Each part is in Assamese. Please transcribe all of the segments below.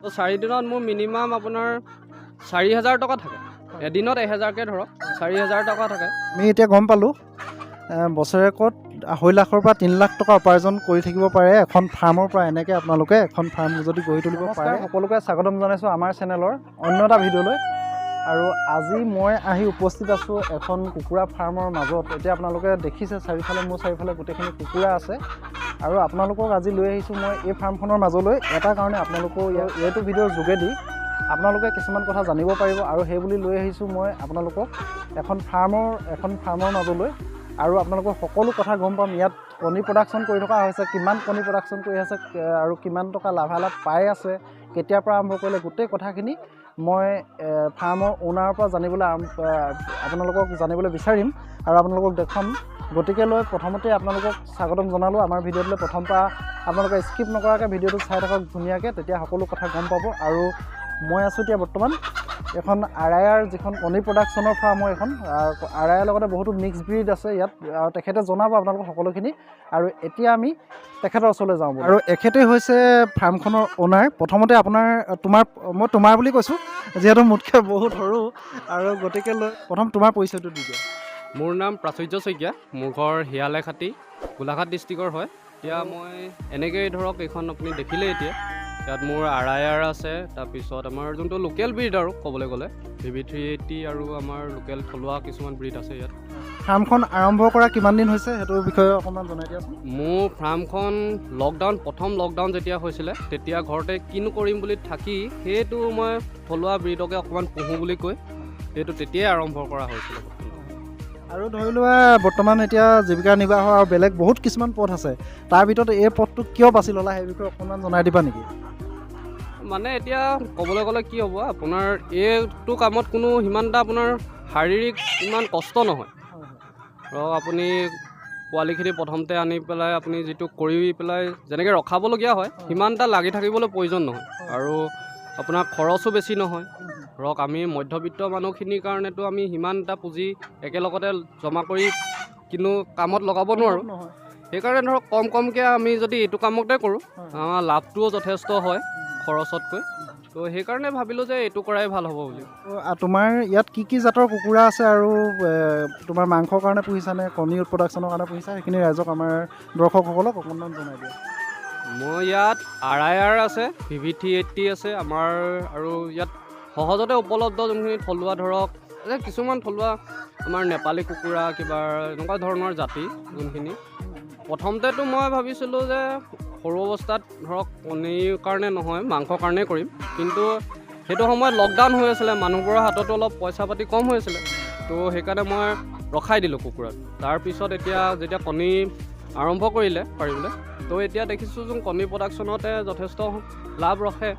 তো 4 দিনত মোৰ মিনিমাম আপোনাৰ 4000 টকা থাকে। এদিনত 1000কৈ ধৰক, 4000 টকা থাকে। আমি এতিয়া গম পালোঁ, বছৰেকত 2.5 লাখৰ পৰা 3 লাখ টকা উপাৰ্জন কৰি থাকিব পাৰে এখন ফাৰ্মৰ পৰা। এনেকৈ আপোনালোকে এখন ফাৰ্ম যদি গঢ়ি তুলিব পাৰে। সকলোকে স্বাগতম জনাইছোঁ আমাৰ চেনেলৰ অন্য এটা ভিডিঅ'লৈ। আৰু আজি মই আহি উপস্থিত আছোঁ এখন কুকুৰা ফাৰ্মৰ মাজত। এতিয়া আপোনালোকে দেখিছে চাৰিওফালে, মোৰ চাৰিওফালে গোটেইখিনি কুকুৰা আছে। আৰু আপোনালোকক আজি লৈ আহিছোঁ মই এই ফাৰ্মখনৰ মাজলৈ এটা কাৰণে, আপোনালোকেও এইটো ভিডিঅ'ৰ যোগেদি আপোনালোকে কিছুমান কথা জানিব পাৰিব। আৰু সেই বুলি লৈ আহিছোঁ মই আপোনালোকক এখন ফাৰ্মৰ মাজলৈ। আৰু আপোনালোকৰ সকলো কথা গম পাম, ইয়াত কণী প্ৰডাকশ্যন কৰি থকা হৈছে, কিমান কণী প্ৰডাকশ্যন কৰি আছে আৰু কিমান টকা লাভালাভ পাই আছে, কেতিয়াৰ পৰা আৰম্ভ কৰিলে, গোটেই কথাখিনি মই ফাৰ্মৰ অ'নাৰৰ পৰা জানিবলৈ আপোনালোকক জানিবলৈ বিচাৰিম আৰু আপোনালোকক দেখুৱাম। গতিকে লৈ প্ৰথমতে আপোনালোকক স্বাগতম জনালোঁ আমাৰ ভিডিঅ'টোলৈ। প্ৰথম পৰা আপোনালোকে স্কিপ নকৰাকৈ ভিডিঅ'টো চাই থাকক ধুনীয়াকৈ, তেতিয়া সকলো কথা গম পাব। আৰু মই আছোঁ এতিয়া বৰ্তমান এখন আৰ I R যিখন কণী প্ৰডাকশ্যনৰ ফাৰ্ম হয় এখন। আৰ I R লগতে বহুতো মিক্স ব্ৰীড আছে ইয়াত আৰু তেখেতে জনাব আপোনালোকক সকলোখিনি। আৰু এতিয়া আমি তেখেতৰ ওচৰলৈ যাওঁ। আৰু এখেতে হৈছে ফাৰ্মখনৰ অ'নাৰ। প্ৰথমতে আপোনাৰ তোমাৰ মই তোমাৰ বুলি কৈছোঁ, যিহেতু মোতকৈ বহুত সৰু। আৰু গতিকে লৈ প্ৰথম তোমাৰ পৰিচয়টো দি দিয়া। মোৰ নাম প্ৰাচুৰ্য শইকীয়া, মোৰ ঘৰ শিয়ালেখাতি, গোলাঘাট ডিষ্ট্ৰিক্টৰ হয়। এতিয়া মই এনেকেই ধৰক এইখন আপুনি দেখিলেই, এতিয়া ইয়াত মোৰ আৰ I R আছে, তাৰপিছত আমাৰ যোনটো লোকেল ব্ৰীড আৰু ক'বলৈ গ'লে ভি ভি 380 আৰু আমাৰ লোকেল থলুৱা কিছুমান ব্ৰীড আছে ইয়াত। ফাৰ্মখন আৰম্ভ কৰা কিমান দিন হৈছে, সেইটোৰ বিষয়ে অকণমান জনাই দিয়াচোন। মোৰ ফাৰ্মখন লকডাউন, প্ৰথম লকডাউন যেতিয়া হৈছিলে, তেতিয়া ঘৰতে কিনো কৰিম বুলি থাকি সেইটো মই থলুৱা ব্ৰীডকে অকণমান পুহোঁ বুলি কৈ সেইটো তেতিয়াই আৰম্ভ কৰা হৈছিলে। আৰু ধৰি লোৱা, বৰ্তমান এতিয়া জীৱিকা নিৰ্বাহৰ আৰু বেলেগ বহুত কিছুমান পথ আছে, তাৰ ভিতৰত এই পথটো কিয় বাছি ল'লা, সেই বিষয়ে অকণমান জনাই দিবা নেকি? মানে এতিয়া ক'বলৈ গ'লে কি হ'ব, আপোনাৰ এইটো কামত কোনো সিমান এটা আপোনাৰ শাৰীৰিক ইমান কষ্ট নহয়। ধৰক আপুনি পোৱালিখিনি প্ৰথমতে আনি পেলাই আপুনি যিটো কৰি পেলাই যেনেকৈ ৰখাবলগীয়া হয়, সিমান এটা লাগি থাকিবলৈ প্ৰয়োজন নহয় আৰু আপোনাৰ খৰচো বেছি নহয়। ধৰক আমি মধ্যবিত্ত মানুহখিনিৰ কাৰণেতো আমি সিমান এটা পুঁজি একেলগতে জমা কৰি কিনো কামত লগাব নোৱাৰোঁ। সেইকাৰণে ধৰক কম কমকৈ আমি যদি এইটো কামতে কৰোঁ, আমাৰ লাভটোও যথেষ্ট হয় খৰচতকৈ। তো সেইকাৰণে ভাবিলোঁ যে এইটো কৰাই ভাল হ'ব বুলি। তো, তোমাৰ ইয়াত কি কি জাতৰ কুকুৰা আছে আৰু তোমাৰ মাংসৰ কাৰণে পুহিছা নে কণী প্ৰডাকশ্যনৰ কাৰণে পুহিছা, সেইখিনি ৰাইজক, আমাৰ দৰ্শকসকলক অকণমান জনাই দিয়া। মই ইয়াত আৰ I R আছে, ভি ভি 380 আছে আমাৰ। আৰু ইয়াত সহজতে উপলব্ধ যোনখিনি থলুৱা, ধৰক যে কিছুমান থলুৱা আমাৰ নেপালী কুকুৰা, কিবা এনেকুৱা ধৰণৰ জাতি যোনখিনি। প্ৰথমতেতো মই ভাবিছিলোঁ যে সৰু অৱস্থাত ধৰক কণীৰ কাৰণে নহয়, মাংসৰ কাৰণেই কৰিম। কিন্তু সেইটো সময়ত লকডাউন হৈ আছিলে, মানুহবোৰৰ হাততো অলপ পইচা পাতি কম হৈ আছিলে। তো সেইকাৰণে মই ৰখাই দিলোঁ কুকুৰাটো। তাৰপিছত এতিয়া যেতিয়া কণী আৰম্ভ কৰিলে পাৰিবলৈ, তো এতিয়া দেখিছোঁ যোন কণী প্ৰডাকশ্যনতে যথেষ্ট লাভ ৰখে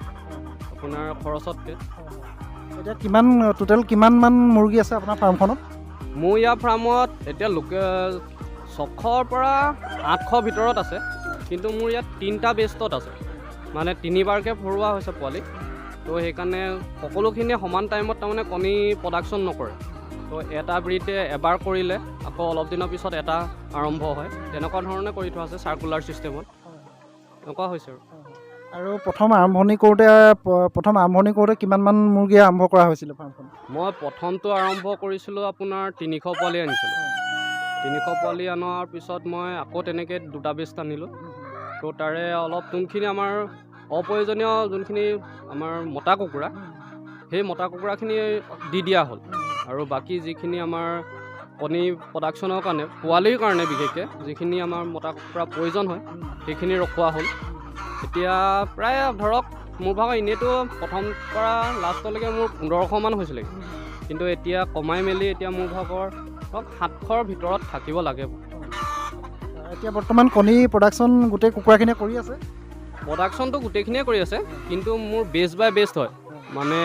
আপোনাৰ খৰচতকৈ। এতিয়া কিমান টোটেল কিমানমান মুৰ্গী আছে আপোনাৰ ফাৰ্মখনত? মোৰ ইয়াৰ ফাৰ্মত এতিয়া লোকেল 600ৰ পৰা 800 ভিতৰত আছে। কিন্তু মোৰ ইয়াত তিনিটা বেষ্টত আছে, মানে তিনিবাৰকৈ ভৰোৱা হৈছে পোৱালি। তো সেইকাৰণে সকলোখিনিয়ে সমান টাইমত তাৰমানে কণী প্ৰডাকশ্যন নকৰে। তো এটা ব্ৰীডে এবাৰ কৰিলে আকৌ অলপ দিনৰ পিছত এটা আৰম্ভ হয়, তেনেকুৱা ধৰণে কৰি থোৱা আছে, চাৰ্কুলাৰ ছিষ্টেমত এনেকুৱা হৈছে। আৰু আৰু প্ৰথম আৰম্ভণি কৰোঁতে কিমানমান মুৰ্গী আৰম্ভ কৰা হৈছিলে ফাৰ্মখন? মই প্ৰথমটো আৰম্ভ কৰিছিলোঁ আপোনাৰ 300 পোৱালি আনিছিলোঁ। 300 পোৱালি অনাৰ পিছত মই আকৌ তেনেকৈ দুটা বেষ্ট আনিলোঁ। তো তাৰে অলপ যোনখিনি আমাৰ অপ্ৰয়োজনীয়, যোনখিনি আমাৰ মতা কুকুৰা, সেই মতা কুকুৰাখিনি দি দিয়া হ'ল। আৰু বাকী যিখিনি আমাৰ কণী প্ৰডাকশ্যনৰ কাৰণে, পোৱালিৰ কাৰণে বিশেষকৈ যিখিনি আমাৰ মতা কুকুৰা প্ৰয়োজন হয়, সেইখিনি ৰখোৱা হ'ল। এতিয়া প্ৰায় ধৰক মোৰ ভাগৰ এনেইতো প্ৰথম পৰা লাষ্টলৈকে মোৰ 1500মান হৈছিলে। কিন্তু এতিয়া কমাই মেলি এতিয়া মোৰ ভাগৰ ধৰক 700ৰ ভিতৰত থাকিব লাগে। এতিয়া বৰ্তমান কণী প্ৰডাকশ্যন গোটেই কুকুৰাখিনিয়ে কৰি আছে? প্ৰডাকশ্যনটো গোটেইখিনিয়ে কৰি আছে, কিন্তু মোৰ বেষ্ট বাই বেষ্ট হয়। মানে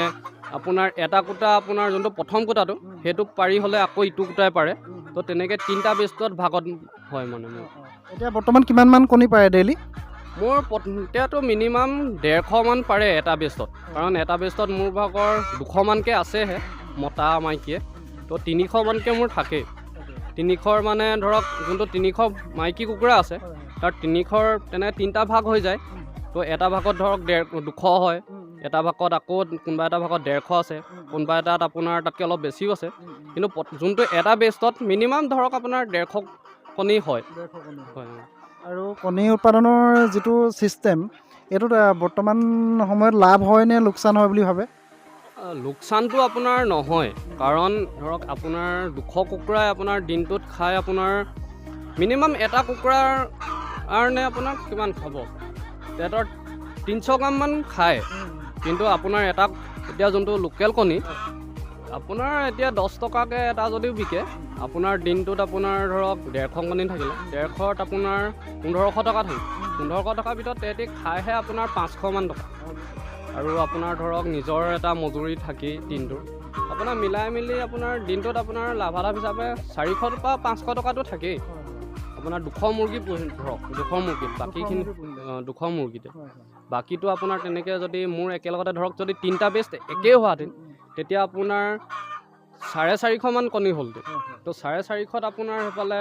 আপোনাৰ এটা কুটা, আপোনাৰ যোনটো প্ৰথম কুটাটো, সেইটো পাৰি হ'লে আকৌ ইটো কুটাই পাৰে। তো তেনেকৈ তিনিটা বেষ্টত ভাগত হয় মানে মোৰ। এতিয়া বৰ্তমান কিমানমান কণী পাৰে ডেইলি? মোৰ এতিয়াতো মিনিমাম 150মান পাৰে এটা বেষ্টত, কাৰণ এটা বেষ্টত মোৰ ভাগৰ 200মানকৈ আছেহে মতা মাইকীয়ে। তো 300মানকৈ মোৰ থাকেই। 300ৰ মানে ধৰক যোনটো 300 মাইকী কুকুৰা আছে, তাৰ 300ৰ তেনে তিনিটা ভাগ হৈ যায়। তো এটা ভাগত ধৰক 250 হয়। এটা ভাগত আকৌ কোনোবা এটা ভাগত 150 আছে, কোনোবা এটাত আপোনাৰ তাতকৈ অলপ বেছিও আছে। কিন্তু যোনটো এটা বেষ্টত মিনিমাম ধৰক আপোনাৰ 150 কণী হয়। হয়। আৰু কণী উৎপাদনৰ যিটো ছিষ্টেম, এইটোত বৰ্তমান সময়ত লাভ হয় নে লোকচান হয় বুলি ভাবে? লোকচানটো আপোনাৰ নহয়, কাৰণ ধৰক আপোনাৰ 200 কুকুৰাই আপোনাৰ দিনটোত খাই আপোনাৰ মিনিমাম এটা কুকুৰাৰ কাৰণে আপোনাৰ কিমান খাব, তেহেঁতৰ 300 গ্ৰামমান খায়। কিন্তু আপোনাৰ এটা এতিয়া যোনটো লোকেল কণী আপোনাৰ এতিয়া 10 টকাকৈ এটা যদিও বিকে, আপোনাৰ দিনটোত আপোনাৰ ধৰক 150 কণী থাকিলে 150ত আপোনাৰ 1500 টকা থাকিব। 1500 টকাৰ ভিতৰত তেহেঁতি খাইহে আপোনাৰ 500মান টকা, আৰু আপোনাৰ ধৰক নিজৰ এটা মজুৰি থাকি দিনটোৰ আপোনাৰ মিলাই মেলি আপোনাৰ দিনটোত আপোনাৰ লাভালাভ হিচাপে 400 পৰা 500 টকাটো থাকেই। আপোনাৰ 200 মুৰ্গী পুহি ধৰক, 200 মুৰ্গীত বাকীখিনি 200 মুৰ্গীতে বাকীটো আপোনাৰ তেনেকৈ যদি মোৰ একেলগতে ধৰক যদি 3টা বেষ্ট একেই হোৱাহেঁতেন, তেতিয়া আপোনাৰ 450মান কণী হ'লহেঁতেন। তো 450ত আপোনাৰ সেইফালে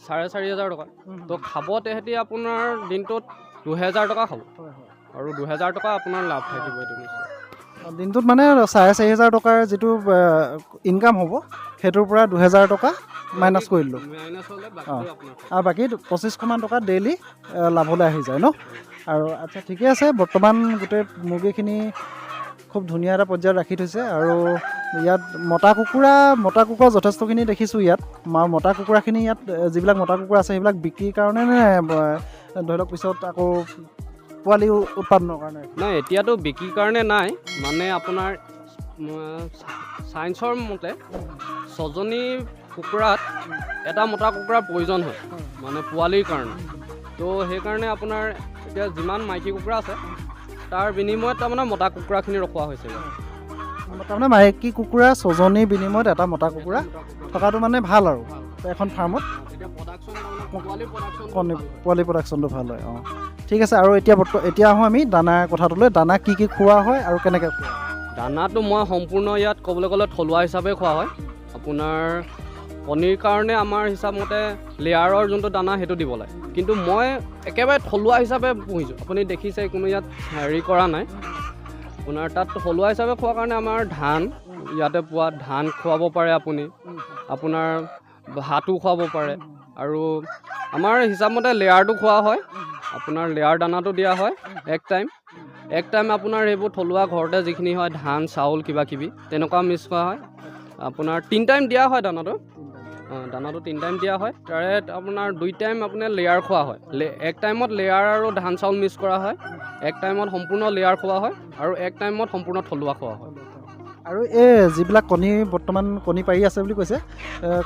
4500 টকা। তো খাব তেহেঁতি আপোনাৰ দিনটোত 2000 টকা খাব, আৰু 2000 টকা আপোনাৰ লাভ থাকিব। এইটো নিশ্চয় দিনটোত মানে 4500 টকাৰ যিটো ইনকাম হ'ব, সেইটোৰ পৰা 2000 টকা মাইনাছ কৰি দিলোঁ, মাইনাছ হ'লে বাকীটো আপোনাৰ আৰু বাকী 2500মান টকা ডেইলি লাভলৈ আহি যায় ন। আৰু আচ্ছা, ঠিকে আছে। বৰ্তমান গোটেই মুৰ্গীখিনি খুব ধুনীয়া এটা পৰ্যায়ত ৰাখি থৈছে। আৰু ইয়াত মতা কুকুৰা যথেষ্টখিনি দেখিছোঁ ইয়াত। মতা কুকুৰাখিনি ইয়াত যিবিলাক মতা কুকুৰা আছে, সেইবিলাক বিক্ৰীৰ কাৰণে নে ধৰি লওক পিছত আকৌ পোৱালি উৎপাদনৰ কাৰণে? নাই, এতিয়াতো বিক্ৰীৰ কাৰণে নাই। মানে আপোনাৰ চায়েন্সৰ মতে 6জনী কুকুৰাত এটা মতা কুকুৰাৰ প্ৰয়োজন হয়, মানে পোৱালিৰ কাৰণে। তো সেইকাৰণে আপোনাৰ এতিয়া যিমান মাইকী কুকুৰা আছে, তাৰ বিনিময়ত তাৰমানে মতা কুকুৰাখিনি ৰখোৱা হৈছে ইয়াত। তাৰমানে মাইকী কুকুৰা 6জনীৰ বিনিময়ত এটা মতা কুকুৰা থকাটো মানে ভাল আৰু এখন ফাৰ্মত। তেতিয়া প্ৰডাকশ্যন, তাৰমানে পোৱালি প্ৰডাকশ্যন কণী পোৱালি প্ৰডাকশ্যনটো ভাল হয়। অঁ, ঠিক আছে। আৰু এতিয়া আহোঁ আমি দানাৰ কথাটোলৈ। দানা কি কি খোৱা হয় আৰু কেনেকৈ খোৱা হয়? দানাটো মই সম্পূৰ্ণ ইয়াত ক'বলৈ গ'লে থলুৱা হিচাপে খোৱা হয়। আপোনাৰ কণীৰ কাৰণে আমাৰ হিচাপমতে লেয়াৰৰ যোনটো দানা সেইটো দিব লাগে, কিন্তু মই একেবাৰে থলুৱা হিচাপে পুহিছোঁ। আপুনি দেখিছে কোনো ইয়াত হেৰি কৰা নাই। আপোনাৰ তাত থলুৱা হিচাপে খোৱাৰ কাৰণে আমাৰ ধান, ইয়াতে পোৱা ধান খুৱাব পাৰে আপুনি, আপোনাৰ ভাতো খুৱাব পাৰে, আৰু আমাৰ হিচাপমতে লেয়াৰটো খোৱা হয়। আপোনাৰ লেয়াৰ দানাটো দিয়া হয় এক টাইম, এক টাইম আপোনাৰ সেইবোৰ থলুৱা ঘৰতে যিখিনি হয় ধান চাউল কিবা কিবি তেনেকুৱা মিক্স কৰা হয়। আপোনাৰ 3 টাইম দিয়া হয় দানাটো। দানাটো 3 টাইম দিয়া হয়। তাৰে আপোনাৰ 2 টাইম আপোনাৰ লেয়াৰ খোৱা হয়। এক টাইমত লেয়াৰ আৰু ধান চাউল মিক্স কৰা হয়, এক টাইমত সম্পূৰ্ণ লেয়াৰ খোৱা হয়, আৰু এক টাইমত সম্পূৰ্ণ থলুৱা খোৱা হয়। আৰু এই যিবিলাক কণী বৰ্তমান কণী পাৰি আছে বুলি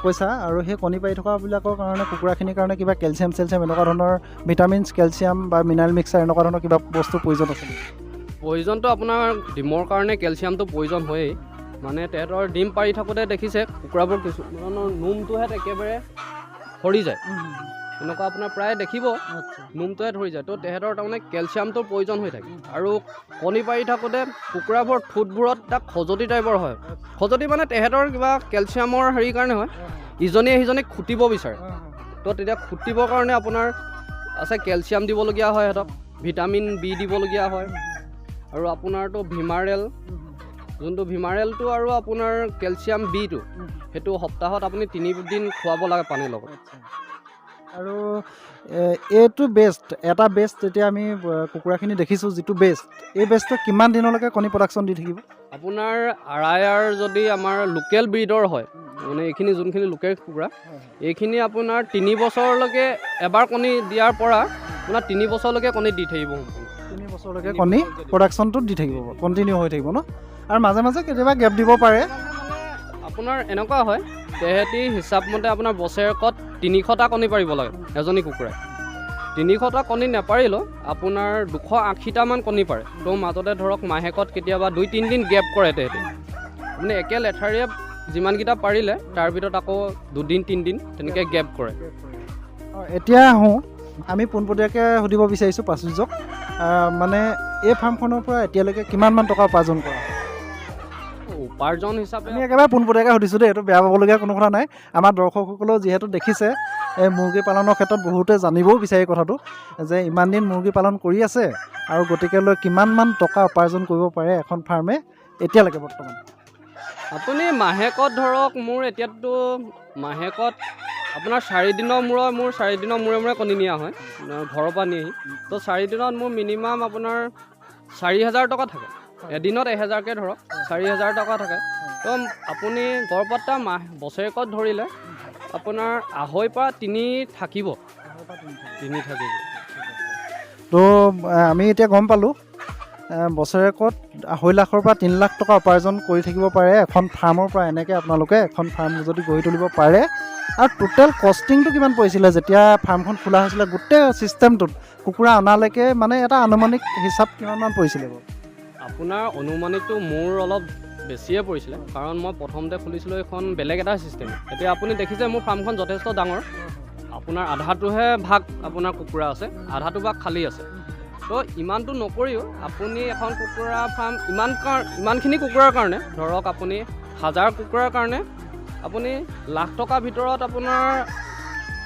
কৈছা, আৰু সেই কণী পাৰি থকাবিলাকৰ কাৰণে কুকুৰাখিনিৰ কাৰণে কিবা কেলছিয়াম চেলছিয়াম এনেকুৱা ধৰণৰ ভিটামিনছ, কেলছিয়াম বা মিনাৰেল মিক্সাৰ এনেকুৱা ধৰণৰ কিবা বস্তুৰ প্ৰয়োজন আছে নেকি? প্ৰয়োজনটো আপোনাৰ ডিমৰ কাৰণে কেলছিয়ামটো প্ৰয়োজন হয়েই। মানে তেহেঁতৰ ডিম পাৰি থাকোঁতে দেখিছে কুকুৰাবোৰ কিছুমানৰ নোমটোহেঁত একেবাৰে সৰি যায়, এনেকুৱা আপোনাৰ প্ৰায় দেখিব নোমটোহে ধৰি যায়। তো তেহেঁতৰ তাৰমানে কেলছিয়ামটোৰ প্ৰয়োজন হৈ থাকে। আৰু কণী পাৰি থাকোঁতে কুকুৰাবোৰৰ ঠোঁটবোৰত এটা খজুৱতি টাইপৰ হয়। খজুৱতি মানে তেহেঁতৰ কিবা কেলছিয়ামৰ হেৰিৰ কাৰণে হয়, ইজনীয়ে সিজনীক খুটিব বিচাৰে। তো তেতিয়া খুটিবৰ কাৰণে আপোনাৰ আছে কেলছিয়াম দিবলগীয়া হয়, সিহঁতক ভিটামিন বি দিবলগীয়া হয়, আৰু আপোনাৰতো ভিমাৰেল, যোনটো ভিমাৰেলটো আৰু আপোনাৰ কেলছিয়াম বিটো, সেইটো সপ্তাহত আপুনি 3 দিন খুৱাব লাগে পানীৰ লগত। আৰু এইটো বেষ্ট এটা বেষ্ট এতিয়া আমি কুকুৰাখিনি দেখিছোঁ, যিটো বেষ্ট, এই বেষ্টটো কিমান দিনলৈকে কণী প্ৰডাকশ্যন দি থাকিব? আপোনাৰ আৰ যদি আমাৰ লোকেল ব্ৰীডৰ হয়, মানে এইখিনি যোনখিনি লোকেল কুকুৰা, এইখিনি আপোনাৰ 3 বছৰলৈকে, এবাৰ কণী দিয়াৰ পৰা আপোনাৰ 3 বছৰলৈকে কণী দি থাকিব সম্পূৰ্ণ। 3 বছৰলৈকে কণী প্ৰডাকশ্যনটো দি থাকিব, কণ্টিনিউ হৈ থাকিব ন? আৰু মাজে মাজে কেতিয়াবা গেপ দিব পাৰে। আপোনাৰ এনেকুৱা হয়, তেহেঁতি হিচাপমতে আপোনাৰ বছৰেকত 300টা কণী পাৰিব লাগে এজনী কুকুৰাই। 300টা কণী নেপাৰিলেও আপোনাৰ 280টামান কণী পাৰে। তো মাজতে ধৰক মাহেকত কেতিয়াবা 2-3 দিন গেপ কৰে তেহেঁতি, মানে একে লেঠাৰিয়ে যিমানকেইটা পাৰিলে তাৰ ভিতৰত আকৌ দুদিন তিনিদিন তেনেকৈ গেপ কৰে। অঁ, এতিয়া আহোঁ আমি পোনপটীয়াকৈ সুধিব বিচাৰিছোঁ প্ৰাচুৰ্যক, মানে এই ফাৰ্মখনৰ পৰা এতিয়ালৈকে কিমানমান টকা উপাৰ্জন কৰা হয়? উপাৰ্জন হিচাপে আমি একেবাৰে পোনপটীয়াকৈ সুধিছোঁ দেই, এইটো বেয়া পাবলগীয়া কোনো কথা নাই। আমাৰ দৰ্শকসকলেও যিহেতু দেখিছে এই মুৰ্গী পালনৰ ক্ষেত্ৰত বহুতে জানিবও বিচাৰে কথাটো যে ইমান দিন মুৰ্গী পালন কৰি আছে আৰু গতিকে লৈ কিমানমান টকা উপাৰ্জন কৰিব পাৰে এখন ফাৰ্মে এতিয়ালৈকে বৰ্তমান? আপুনি মাহেকত ধৰক মোৰ এতিয়াতো মাহেকত আপোনাৰ চাৰিদিনৰ মূৰৰ মোৰ চাৰিদিনৰ মূৰে মূৰে কণী নিয়া হয় ঘৰৰ পৰা নিয়েহি। তো চাৰিদিনত মোৰ মিনিমাম আপোনাৰ 4000 টকা থাকে। এদিনত 1000কৈ ধৰক 4000 টকা থাকে। তো আপুনি গড়পত্তা মাহ বছৰেকত ধৰিলে আপোনাৰ 2.5 পৰা 3 থাকিব, 3 থাকিব। তো আমি এতিয়া গম পালোঁ বছৰেকত 2.5 লাখৰ পৰা 3 লাখ টকা উপাৰ্জন কৰি থাকিব পাৰে এখন ফাৰ্মৰ পৰা। এনেকৈ আপোনালোকে এখন ফাৰ্ম যদি গঢ়ি তুলিব পাৰে। আৰু টোটেল কষ্টিংটো কিমান পৰিছিলে যেতিয়া ফাৰ্মখন খোলা হৈছিলে, গোটেই ছিষ্টেমটোত কুকুৰা অনালৈকে, মানে এটা আনুমানিক হিচাপ কিমানমান পৰিছিলে বাৰু? আপোনাৰ অনুমানিকটো মোৰ অলপ বেছিয়ে পৰিছিলে, কাৰণ মই প্ৰথমতে খুলিছিলোঁ এইখন বেলেগ এটা ছিষ্টেম। এতিয়া আপুনি দেখিছে মোৰ ফাৰ্মখন যথেষ্ট ডাঙৰ, আপোনাৰ আধাটোহে ভাগ আপোনাৰ কুকুৰা আছে, আধাটো ভাগ খালী আছে। তো ইমানটো নকৰিও আপুনি এখন কুকুৰা ফাৰ্ম ইমানখিনি কুকুৰাৰ কাৰণে ধৰক আপুনি 1000 কুকুৰাৰ কাৰণে আপুনি লাখ টকাৰ ভিতৰত আপোনাৰ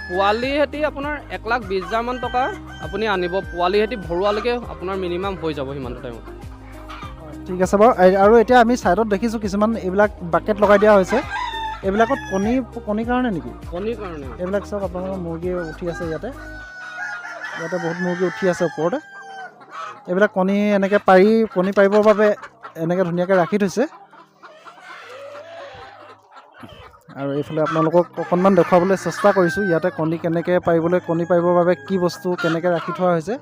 পোৱালি সেতি আপোনাৰ 1,20,000মান টকা আপুনি আনিব, পোৱালি সেতি ভৰোৱালৈকে আপোনাৰ মিনিমাম হৈ যাব সিমানটো টাইমত। ঠিক আছে বাৰু। আৰু এতিয়া আমি ছাইডত দেখিছোঁ কিছুমান এইবিলাক বাকেট লগাই দিয়া হৈছে, এইবিলাকত কণীৰ কাৰণে নেকি? কণীৰ কাৰণে। এইবিলাক চাওক আপোনালোকৰ মুৰ্গী উঠি আছে ইয়াতে, ইয়াতে বহুত মুৰ্গী উঠি আছে ওপৰতে। এইবিলাক কণী এনেকৈ পাৰি, কণী পাৰিবৰ বাবে এনেকৈ ধুনীয়াকৈ ৰাখি থৈছে। আৰু এইফালে আপোনালোকক অকণমান দেখুৱাবলৈ চেষ্টা কৰিছোঁ ইয়াতে কণী কেনেকৈ পাৰিবলৈ, কণী পাৰিবৰ বাবে কি বস্তু কেনেকৈ ৰাখি থোৱা হৈছে।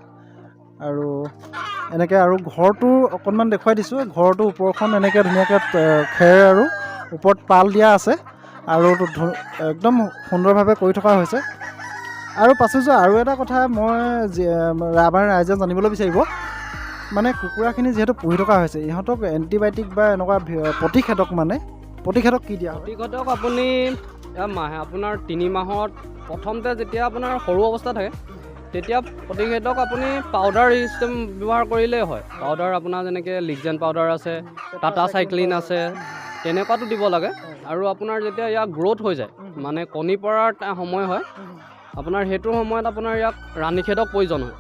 আৰু এনেকৈ আৰু ঘৰটো অকণমান দেখুৱাই দিছোঁ। ঘৰটোৰ ওপৰখন এনেকৈ ধুনীয়াকৈ খেৰ আৰু ওপৰত পাল দিয়া আছে আৰু একদম সুন্দৰভাৱে কৰি থকা হৈছে। আৰু পাছত আৰু এটা কথা মই আমাৰ ৰাইজে জানিবলৈ বিচাৰিব, মানে কুকুৰাখিনি যিহেতু পুহি থকা হৈছে, ইহঁতক এণ্টিবায়'টিক বা এনেকুৱা প্ৰতিষেধক, মানে প্ৰতিষেধক কি দিয়া হয়? প্ৰতিষেধক আপুনি মাহে আপোনাৰ 3 মাহত প্ৰথমতে যেতিয়া আপোনাৰ সৰু অৱস্থা থাকে তেতিয়া প্ৰতিষেধক আপুনি পাউডাৰ চিষ্টেম ব্যৱহাৰ কৰিলেই হয়। পাউডাৰ আপোনাৰ যেনেকৈ লিগজেন পাউডাৰ আছে, টাটা চাইক্লিন আছে, তেনেকুৱাটো দিব লাগে। আৰু আপোনাৰ যেতিয়া ইয়াক গ্ৰ'থ হৈ যায়, মানে কণী পৰাৰ সময় হয় আপোনাৰ, সেইটো সময়ত আপোনাৰ ইয়াক ৰাণীষেধক প্ৰয়োজন হয়।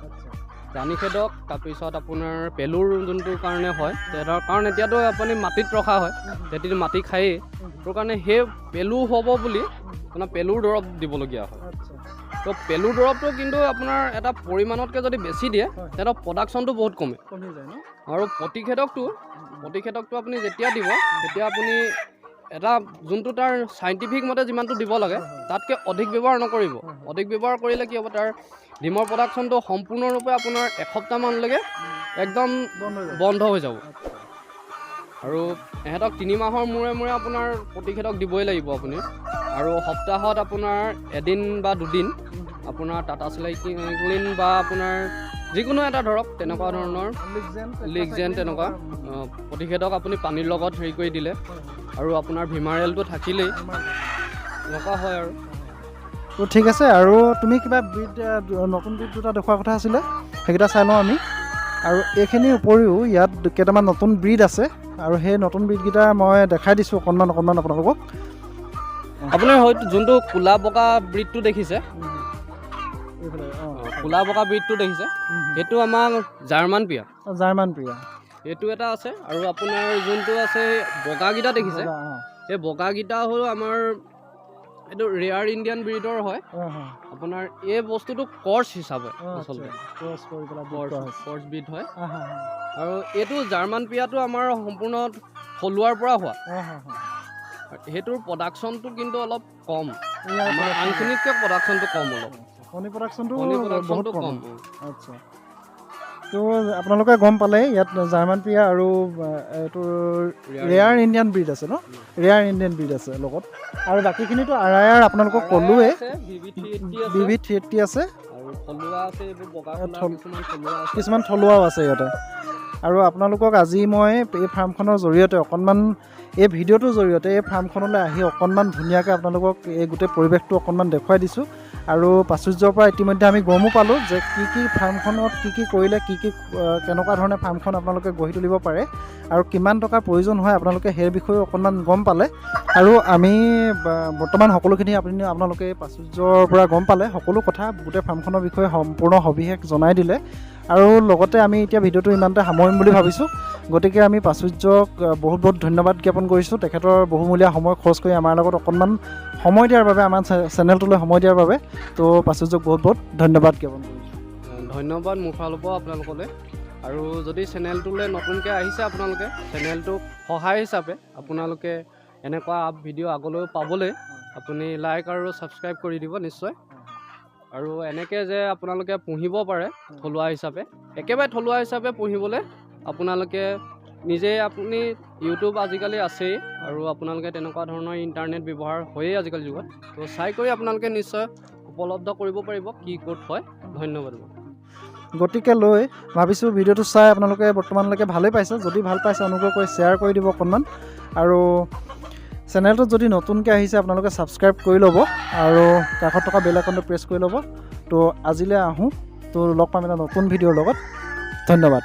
ৰাণীষেধক, তাৰপিছত আপোনাৰ পেলুৰ যোনটো কাৰণে হয়, তেহেঁতৰ কাৰণ এতিয়াতো আপুনি মাটিত ৰখা হয়, তেহেঁতিতো মাটি খায়েই, সেইটো কাৰণে সেই পেলু হ'ব বুলি আপোনাৰ পেলুৰ দৰৱ দিবলগীয়া হয়। তো পেলুৰ দৰৱটো কিন্তু আপোনাৰ এটা পৰিমাণতকৈ যদি বেছি দিয়ে তেহেঁতৰ প্ৰডাকশ্যনটো বহুত কমে। আৰু প্ৰতিষেধকটো আপুনি যেতিয়া দিব তেতিয়া আপুনি এটা যোনটো তাৰ চাইণ্টিফিক মতে যিমানটো দিব লাগে তাতকৈ অধিক ব্যৱহাৰ নকৰিব। অধিক ব্যৱহাৰ কৰিলে কি হ'ব, তাৰ ডিমৰ প্ৰডাকশ্যনটো সম্পূৰ্ণৰূপে আপোনাৰ এসপ্তাহমানলৈকে একদম বন্ধ হৈ যাব। আৰু ইহঁতক 3 মাহৰ মূৰে মূৰে আপোনাৰ প্ৰতিষেধক দিবই লাগিব আপুনি। আৰু সপ্তাহত আপোনাৰ এদিন বা দুদিন আপোনাৰ টাটা চাইক্লিন বা আপোনাৰ যিকোনো এটা ধৰক তেনেকুৱা ধৰণৰ লিগজেন তেনেকুৱা প্ৰতিষেধক আপুনি পানীৰ লগত হেৰি কৰি দিলে, আৰু আপোনাৰ ভিমাৰেলটো থাকিলেই এনেকুৱা হয়। আৰু তো ঠিক আছে। আৰু তুমি কিবা ব্ৰীড, নতুন ব্ৰীড দুটা দেখুওৱাৰ কথা আছিলে, সেইকেইটা চাই লওঁ আমি। আৰু এইখিনিৰ উপৰিও ইয়াত কেইটামান নতুন ব্ৰীড আছে আৰু সেই নতুন ব্ৰীডকেইটা মই দেখাই দিছোঁ অকণমান অকণমান আপোনালোকক। আপোনাৰ হয়তো যোনটো ক'লা বগা ব্ৰীডটো দেখিছে, ক'লা বগা ব্ৰীডটো দেখিছে, সেইটো আমাৰ জাৰ্মান পিয়া। জাৰ্মান প্ৰিয়া সেইটো এটা আছে। আৰু আপোনাৰ যোনটো আছে বগাকেইটা দেখিছে, সেই বগাকেইটা হ'ল আমাৰ এইটো ৰেয়াৰ ইণ্ডিয়ান ব্ৰীডৰ হয়। আপোনাৰ এই বস্তুটো কৰ্চ হিচাপে আচলতে কৰ্চ ব্ৰীড হয়। আৰু এইটো জাৰ্মান পিয়াটো আমাৰ সম্পূৰ্ণ থলুৱাৰ পৰা হোৱা, সেইটোৰ প্ৰডাকশ্যনটো কিন্তু অলপ কম, আমাৰ আনখিনিতকৈ প্ৰডাকশ্যনটো কম অলপ। কণী প্ৰডাকশ্যনটো কণী বহুত প্ৰডাকশ্যনটো কম। কম। আচ্ছা, তো আপোনালোকে গম পালে ইয়াত জাৰ্মান প্ৰিয়া আৰু এইটো ৰেয়াৰ ইণ্ডিয়ান ব্ৰীড আছে ন, ৰেয়াৰ ইণ্ডিয়ান ব্ৰীড আছে লগত। আৰু বাকীখিনিতো আৰ I R আপোনালোকক ক'লোৱে, বি ভি 380 আছে, কিছুমান থলুৱাও আছে ইয়াতে। আৰু আপোনালোকক আজি মই এই ফাৰ্মখনৰ জৰিয়তে অকণমান, এই ভিডিঅ'টোৰ জৰিয়তে এই ফাৰ্মখনলৈ আহি অকণমান ধুনীয়াকৈ আপোনালোকক এই গোটেই পৰিৱেশটো অকণমান দেখুৱাই দিছোঁ। আৰু প্ৰাচুৰ্যৰ পৰা ইতিমধ্যে আমি গমো পালোঁ যে কি কি ফাৰ্মখনত কি কি কৰিলে কি কি কেনেকুৱা ধৰণে ফাৰ্মখন আপোনালোকে গঢ়ি তুলিব পাৰে আৰু কিমান টকাৰ প্ৰয়োজন হয় আপোনালোকে সেই বিষয়েও অকণমান গম পালে। আৰু আমি বৰ্তমান সকলোখিনি আপোনালোকে প্ৰাচুৰ্যৰ পৰা গম পালে, সকলো কথা গোটেই ফাৰ্মখনৰ বিষয়ে সম্পূৰ্ণ সবিশেষ জনাই দিলে। আৰু লগতে আমি এতিয়া ভিডিঅ'টো ইমানতে সামৰিম বুলি ভাবিছোঁ। গতিকে আমি প্ৰাচুৰ্যক বহুত বহুত ধন্যবাদ জ্ঞাপন কৰিছোঁ, তেখেতৰ বহুমূলীয়া সময় খৰচ কৰি আমাৰ লগত অকণমান সময় দিয়াৰ বাবে, আমাৰ চেনেলটোলৈ সময় দিয়াৰ বাবে। তো প্ৰাচুৰ্যক বহুত বহুত ধন্যবাদ জ্ঞাপন কৰিছোঁ। ধন্যবাদ মোৰ ফালৰ পৰাও আপোনালোকলৈ। আৰু যদি চেনেলটোলৈ নতুনকৈ আহিছে আপোনালোকে, চেনেলটোক সহায় হিচাপে আপোনালোকে এনেকুৱা আপ ভিডিঅ' আগলৈও পাবলৈ আপুনি লাইক আৰু ছাবস্ক্ৰাইব কৰি দিব নিশ্চয়। আৰু এনেকৈ যে আপোনালোকে পুহিব পাৰে থলুৱা হিচাপে, একেবাৰে থলুৱা হিচাপে পুহিবলৈ আপোনালোকে নিজে আপুনি ইউটিউব আজিকালি আছেই, আৰু আপোনালোকে তেনেকুৱা ধৰণৰ ইণ্টাৰনেট ব্যৱহাৰ হয়েই আজিকালি যুগত। তো চাই কৰি আপোনালোকে নিশ্চয় উপলব্ধ কৰিব পাৰিব কি ক'ত হয়। ধন্যবাদ। গতিকে লৈ ভাবিছোঁ ভিডিঅ'টো চাই আপোনালোকে বৰ্তমানলৈকে ভালেই পাইছে। যদি ভাল পাইছে অনুগ্ৰহ কৰি শ্বেয়াৰ কৰি দিব অকণমান, আৰু চেনেলটোত যদি নতুনকৈ আহিছে আপোনালোকে ছাবস্ক্ৰাইব কৰি ল'ব আৰু কাষত থকা বেল আইকনটো প্ৰেছ কৰি ল'ব। তো আজিলৈ আহোঁ, তো লগ পাম এটা নতুন ভিডিঅ'ৰ লগত। ধন্যবাদ।